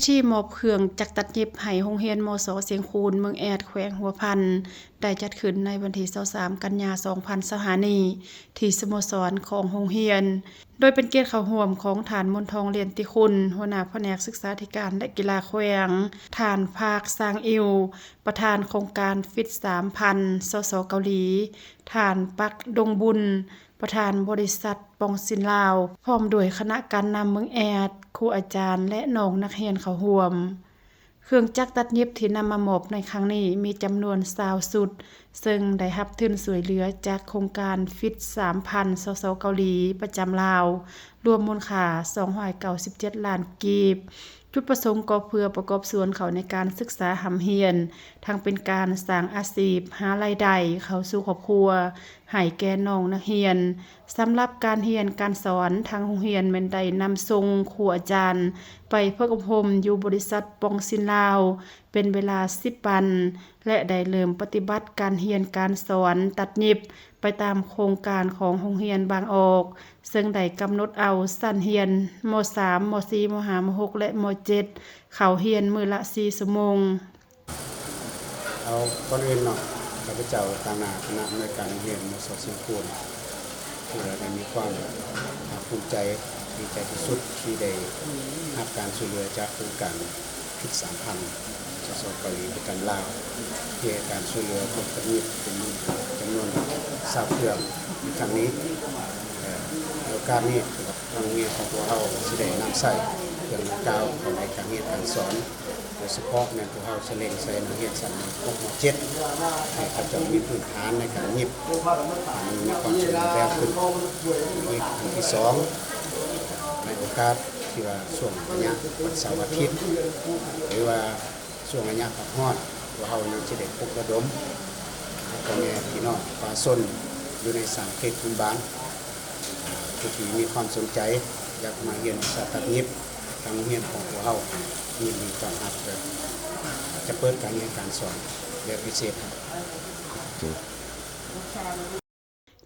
ທີ່ມອບເຄື່ອງຈັກຕັດເຢັບໃຫ້ໂຮງຮຽນ ມສ ຊຽງຄູນ ເມືອງແອດ ແຂວງຫົວພັນ ໄດ້ຈັດຂຶ້ນໃນວັນທີຊາວສາມ ກັນຍາ ສອງພັນຊາວຫ້ານີ້ ທີ່ສະໂມສອນຂອງໂຮງຮຽນ, ໂດຍເປັນກຽດເຂົ້າຮ່ວມຂອງທ່ານ ມົນທອງ ລຽນຕິຄຸນ ຫົວໜ້າພະແນກສຶກສາທິການ ແລະ ກິລາແຂວງ, ທ່ານ ພາກ ຊາງອິວ ປະທານໂຄງການ ຟິດສາມພັນ ສສ ເກົາຫຼີ, ທ່ານ ປັກ ດົງບຸນ ປະທານບໍລິສັດປອງຊິນລາວ ພ້ອມດ້ວຍຄະນະການນຳເມືອງແອດ, ຄູອາຈານ ແລະ ນ້ອງນັກຮຽນເຂົ້າຮ່ວມ. ເຄື່ອງຈັກຕັດເຢັບທີ່ນຳມາມອບໃນຄັ້ງນີ້ມີຈຳນວນຊາວຊຸດ, ເຊິ່ງໄດ້ຮັບທຶນຊ່ວຍເຫຼືອຈາກໂຄງການ ຟິດສາມພັນ ສສ ເກົາຫຼີ ປະຈຳລາວ, ລວມມູນຄ່າສອງຮ້ອຍເກົ້າສິບເຈັດລ້ານກີບ. ຈຸດປະສົງກໍເພື່ອປະກອບສ່ວນເຂົ້າໃນການສຶກສາຮ່ຳຮຽນ, ທັງເປັນການສ້າງອາຊີບ, ຫາລາຍໄດ້ເຂົ້າສູ່ຄອບຄົວໃຫ້ແກ່ນ້ອງນັກຮຽນ. ສຳລັບການຮຽນການສອນ, ທາງໂຮງຮຽນແມ່ນໄດ້ນຳສົ່ງຄູອາຈານໄປຝຶກອົບຮົມຢູ່ບໍລິສັດປອງຊິນລາວ ເປັນເວລາສິບວັນ ແລະ ໄດ້ເລີ່ມປະຕິບັດການຮຽນການສອນຕັດເຢັບໄປຕາມໂຄງການຂອງໂຮງຮຽນບາງອອກ, ເຊິ່ງໄດ້ກຳນົດເອົາຊັ້ນຮຽນ ມສາມ ມສີ່ ມຫ້າ ມຫົກ ແລະ ມເຈັດ ເຂົ້າຮຽນມື້ລະສີ່ຊົ່ວໂມງ. ເອົາ ກ່ອນອື່ນເນາະ ຂ້າພະເຈົ້າຕາງໜ້າຄະນະອຳນວຍການໂຮງຮຽນ ມສ ຊຽງຄູນ ຖືວ່າໄດ້ມີຄວາມພາກພູມໃຈ, ດີໃຈທີ່ສຸດທີ່ໄດ້ຮັບການຊ່ວຍເຫຼືອຈາກໂຄງການ ຟິດສາມພັນ ສສ ເກົາຫຼີ ປະຈຳລາວ ທີ່ໃຫ້ການຊ່ວຍເຫຼືອພວກນັກຮຽນເປັນຈຳນວນຊາວເຄື່ອງໃນຄັ້ງນີ້. ເອີ່ ໃນໂອກາດນີ້ ທາງໂຮງຮຽນຂອງພວກເຮົາຊິໄດ້ນຳໃຊ້ເຄື່ອງດັ່ງກ່າວເຂົ້າໃນການຮຽນການສອນ, ໂດຍສະເພາະແມ່ນພວກເຮົາຈະເລັ່ງໃສ່ນັກຮຽນຊັ້ນ ມຫົກ ມເຈັດ ໃຫ້ເຂົາເຈົ້າມີພື້ນຖານໃນການຫຍິບ ໃຫ້ມັນມີຄວາມສະເໝີແບບຂຶ້ນ. ອີກອັນທີສອງ ໃນໂອກາດ ທີ່ວ່າຊ່ວງໄລຍະວັນເສົາອາທິດ ຫຼືວ່າຊ່ວງໄລຍະພັກຮ້ອນ, ພວກເຮົາຍັງຊິໄດ້ປຸກລະດົມພໍ່ແມ່ພີ່ນ້ອງປະຊາຊົນຢູ່ໃນສາມເຂດພື້ນບ້ານ ຜູ້ທີ່ມີຄວາມສົນໃຈຢາກມາຮຽນວິຊາຕັດຫຍິບ, ທາງໂຮງຮຽນຂອງພວກເຮົາຍິນດີຕ້ອນຮັບ ແລະ ຈະເປີດການຮຽນການສອນແບບພິເສດໃຫ້.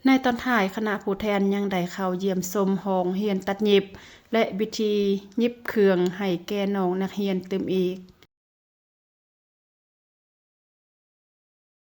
ໃນຕອນທ້າຍ, ຄະນະຜູ້ແທນຍັງໄດ້ເຂົ້າຢ້ຽມຊົມຫ້ອງຮຽນຕັດຫຍິບ ແລະ ວິທີຫຍິບເຄື່ອງໃຫ້ແກ່ນ້ອງນັກຮຽນຕື່ມອີກ.